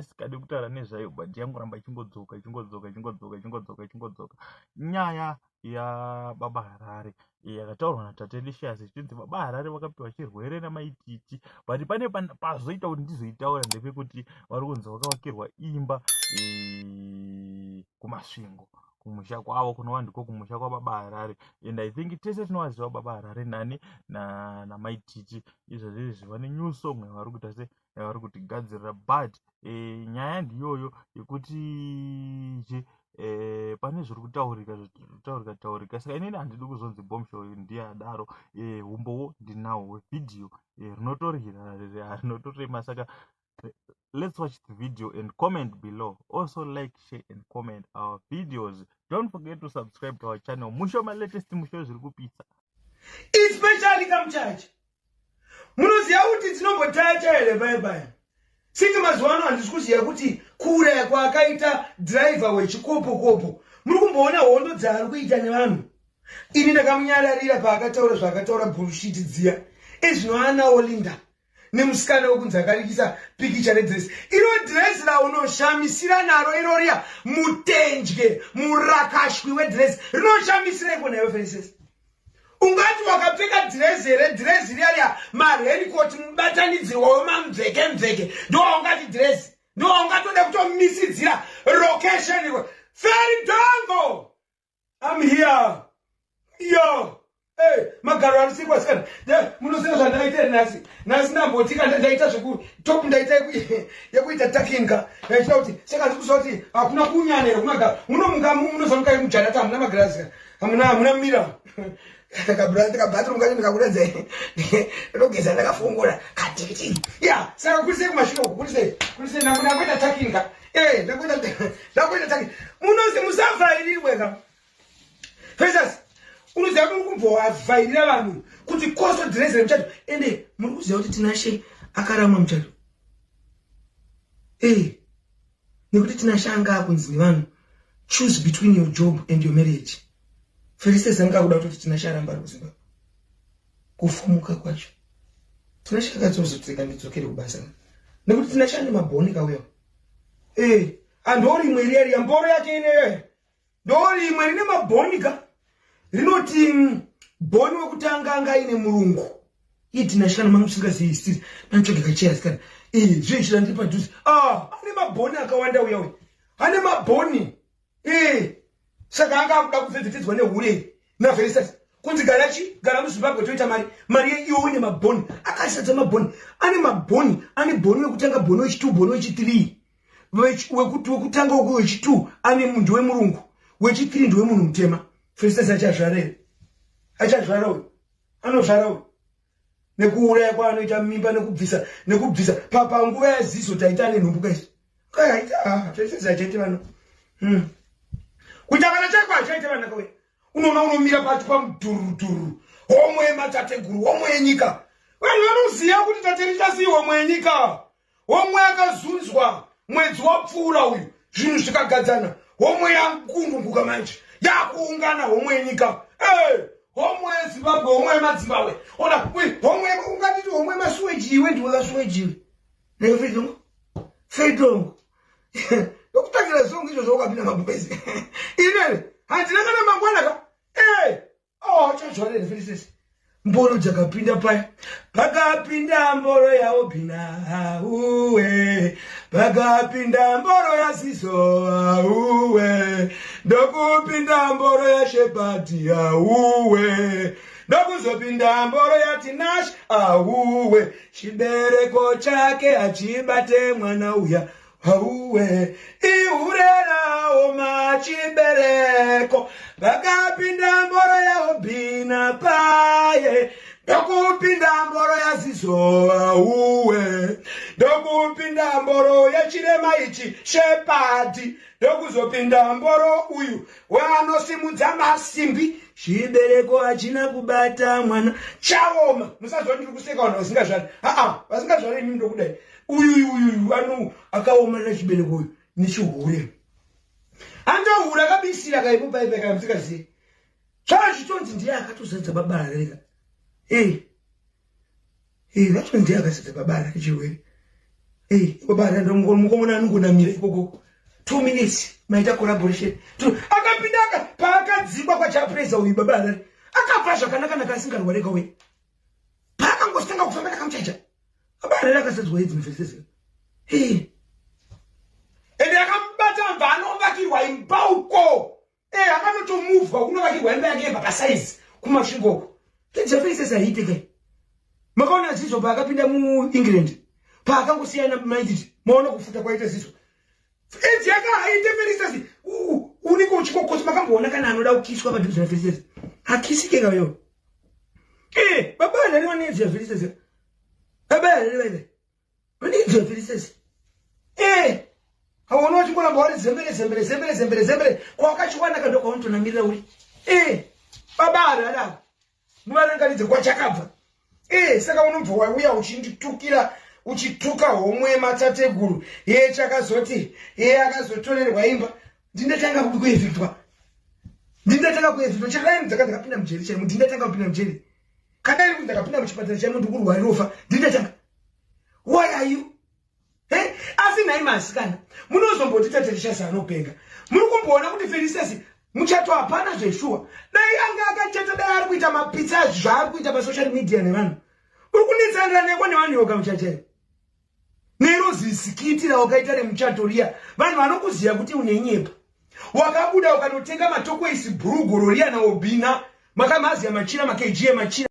Yandasikade kutaura nezvayo, but yangoramba ichingodzoka, ichingodzoka, ichingodzoka, ichingodzoka, ichingodzoka. Nyaya yaBaba Harare yakataurwa naTatelicious, ichinzi Baba Harare vakapiwa chirwere naMaititi. But pane pazoita kuti ndizoitaura ndepekuti vari kunzi vakavakirwa imba kuMasvingo, kumusha kwavo, kunova ndiko kumusha kwaBaba Harare. And I think tese tinovaziva Baba Harare nani naMaititi. Izvozvo izvi vane new song yavari kuita, se yavari kutigadzirira. But nyaya ndiyoyo yekuti je pane zviri kutaurika, zviri taurika. Saka inini handidi kuzonzi Bombshell ndiye adaro. Umbowo ndinawo hwevhidhiyo rinotorira, rinotorema. Saka let's watch the video and comment below. Also like, share and comment our videos. Don't forget to subscribe to our channel, Musho Malatest, musho zviri kupisa. Especially kamuchacha, munoziva kuti dzinombotacha here paya siki? Mazuva ano handisi kuziva kuti kuuraya kwaakaita dhiraivha wechikopokopo, muri kumboona hondo dzaari kuita nevanhu. Ini ndakamunyararira paakataura zvaakataura, bullshit dziya. Ezvino anawo Linda nemusikana wekunzi akarikisa pikicha redhiresi iro, dhiresi raunoshamisira naro iro riya, mutendye murakashwi wedhiresi rinoshamisira iko nayo. Felicesi, ungati wakapfeka dhirezi here? Dhirezi riya riya, maraincoat, mubatanidzirwa wemamveke mveke, ndowaungati dhirezi, ndowaungatoda kutomisidzira location. Feridongo, I'm here yo. Hey, magaro arisikwa sikana, munoziva zvandaita nhasi? Nhasi ndambotika, ndaita zveku top, ndaita yekuita takinga, ndaita kuti saka ndikuziva kuti hakuna kunyana here kumagaro. Munomuka, munoziva mukai mujanata, hamuna magirazi, hamuna mira kabathroom kacho, ndikakuredza ndogeza ndakafungura katikiti ya. Saka kurisei kumashure uku? Kurisei, kurisei? Ndakuita takinga, ndakuita tucking. Munozi musavhairirwe ka. Fesas, unoziva kuti uri kumbovhairira vanhu kuti koso dhirezi remuchato. Ende muri kuziva kuti Tinashe akaramwa muchato e nekuti Tinashe anga akunzi nevanhu, "Choose between your job and your marriage." Felistes anga akuda kutoti Tinashe aramba ari kuZimbabwe. Kufumuka kwacho, Tinashe akatozoti ndidzokere kubasa nekuti Tinashe ane mabhoni kauya. E andorimwe riya riya, mboro yake ineyo, ndorimwe rine mabhoni ka, rinoti bhoni wekutanga anga aine murungu. Iye Tinashe, kana manga musingazivi isiri panitsvage kacheya sikana zvoichira ndiri padhuze. Ah, ane mabhoni akawanda uya uya, ane mabhoni e. Saka anga akuda kupfepfetedzwa nehure naFelistas kunzi gara chi gara muZimbabwe, toita mari mari iwe une mabhoni akasadza mabhoni, ane mabhoni, ane bhoni wekutanga, bhoni wechi2, bhoni wechi3. Wekutanga uku, wechi2 ane ndewemurungu, wechi3 ndewemunhu mutema. Felistas achazvara here? Achazvara uyu? Anozvara uyu nekuuraya kwaanoita mimba, nekubvisa panguva yazizo taita ane nhumbu kaisi kaita. Felistas achaite vana. Kuita vana chaiko, achaite vana kauya. Unoona unomira pacho pamudhurudhuru, homwe yematateguru, homwe yenyika. Vanhu vanoziva kuti taterichasii homwe yenyika, homwe yakazunzwa mwedzi wapfuura uyu, zvinhu zvikagadzana, homwe yakungunguka manje, yakuungana homwe yenyika, homwe yeZimbabwe, homwe yemadzimbabwe. Ona homwe, ungatiti homwe yemasuweji. Iwe ndiwe kasuweji iwe, nefidongo fidongo, ndokutangira songo izvozvo ukapinda mabhubezi inene handina kana mangwana ka. Oh, chazvarere Felicity, mboro dzakapinda paya, pakapinda mboro yaObina uwe, pakapinda mboro yaZizo uwe, ndokupinda mboro yaShepati auwe, ndokuzopinda mboro yaTinash auwe. Chibereko chake achibate mwana uya auwe, ihurerawo machibereko. Pakapinda mboro yaObina paye, ndokupinda mboro yaZizo auwe, ndokupinda mboro yechirema ichi Shepadi, ndokuzopinda mboro uyu weanosimudza masimbi. Chibereko hachina kubata mwana, chaoma. Musazwa ndiri kuseka vanhu vasingazvari. Aa, vasingazvari imi ndokudai. Uyu uyu ano akaomarira chibereko uyu nechihure, andohura akabisira kaipo paipai kana musikazivi. Zvazvitonzi ndiye akatozadza Baba Harareka. E vatonzi ndiye akazadza Baba Harare chirwere. Eh, baba mukomana anongonamira ikoko 2 minutes maita collaboration. Akapinda aka paakadzingwa kwaChapreza uyu Baba Harare, akabva zvakanaka naka asingarwareka we. Paakangositanga kufamba nakamuchacha, Baba Harare akasadzwa edzi mufesese. Ende akamubata mva anovakirwa imba uko. Akanotomuvwa kunovakirwa imba yake yebva pasaizi kuMasvingoko. Edzi haiite kai. Makaona Zizo paakapinda muEngland, paakangosiyana maititi, maona kufuta kwaita Zizo. Edzi yakahaite Felistas unenge uchikokotsa. Makamboona kana anoda kukiswa padhuze naFelistas? Hakisike kayo. Baba Harare vane edzi yaFelistas. Baba Harare vaive vane edzi yaFelistas. Hauona uchingoramba wari zembere, zembere, zembere, zembere, zembere. Kwawakachiwana kando kwaunotonamirira uri. Baba Harare ava muvarangaridze kwachakabva. Saka unobva wauya uchinditukira, uchituka homwe yematateguru ye chakazoti ye akazotorerwa imba. Ndindatanga kuevictwa, ndindatanga kuevictwa. Chakadai dzaka ndakapinda mujeri chaimo, ndindatanga kupinda mujeri. Kadai kuti ndakapinda muchipatara chaimo, ndikurwarirofa, ndindatanga. Why are you? Hey, asi nhai masikana, munozomboti Tatelicious anopenga. Muri kumboona kuti Felistas muchato hapana zveshuwa. Dai anga akachata, dai ari kuita mapitsa zvaari kuita pasocial media nevanhu. Uri kunetsanira neko nevanhu yoga muchachaio nerozisikiti rawakaita remuchato riya. Vanhu vanokuziva kuti unenyepa. Wakabuda ukanotenga matokoisi, bhurugoro riya naObina, makamaziya machira makg emachira.